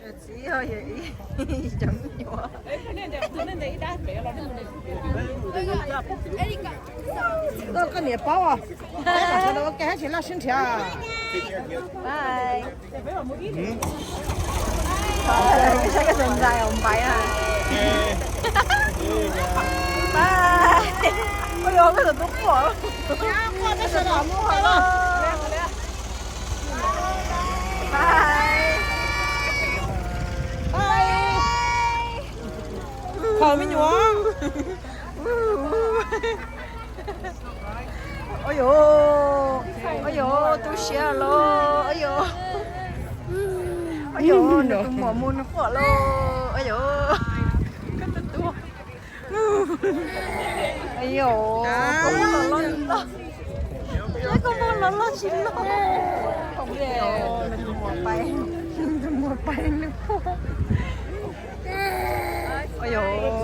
Txiv yog ib cov me nyuam. Koj niam paub, sawv daws ua ke hab tsis laj sib nrhiav. Bye. Saib koj tus ntxhais os, npaiv na. Bye. Ua yog koj tus tub quaj. Bye. Bye. Khaws me nyuam. Ua yog, ua yog, tu siab los, ua yog, ua yog, nws tus muam mus nws quaj los, ua yog, koj tus tub. Ua yog, koj muab los loj, koj muab los loj tsis loj. Nws tus muam pais, nws tus muam pais nws quaj. Ua yog,